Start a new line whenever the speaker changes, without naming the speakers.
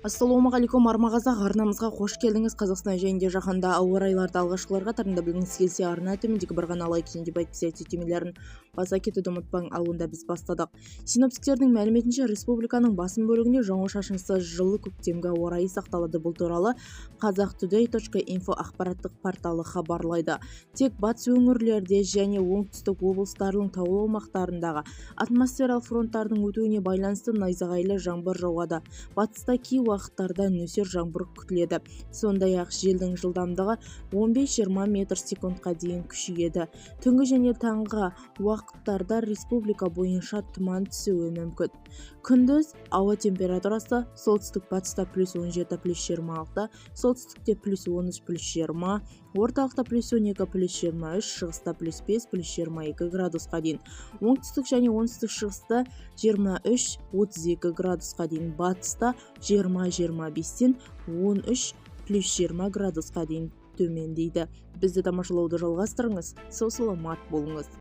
Ассалаумағалейкум, арма қазақ! Арнамызға қош келдіңіз! Қазақстан және де жаһанда ауа райларды алғашқылар қатарында білгіңіз келсе, арна төмендегі бір ғана лайк және подписаться түймелерін баса кетуді ұмытпаң. Ал онда біз бастадық. Синоптиктердің мәліметінше, республиканың басым бөлігінде жауын-шашынсыз жылы көктемгі ауа райы сақталады. Бұл туралы qazaqtoday.info ақпараттық порталы хабарлайды. Тек батыс өңірлерде және оңтүстік облыстарының таулы аумақтарындағы атмосфералық фронттардың өтуіне байланысты найзағайлы жаңбыр жауады. Батыста кей уақыттарда нөсер жаңбыр күтіледі. Сондай-ақ желдің жылдамдығы 15-20 метр секундқа дейін күшейеді. Түнгі және таңғы уақыттарда республика бойынша тұман түсуі мүмкін. Күндіз ауа температурасы солтүстік батыста плюс 17, плюс 26, солтүстікте плюс 13, плюс 20, орталықта плюс 12, плюс 23, шығыста плюс 5, плюс 22 градусқа дейін, оңтүстік және оңтүстік шығыста 23-32 градусқа дейін, батыста 20-25-тен 13, плюс 20 градусқа дейін төмендейді. Бізді тамашалауды жалғастырыңыз, сау саламат болыңыз!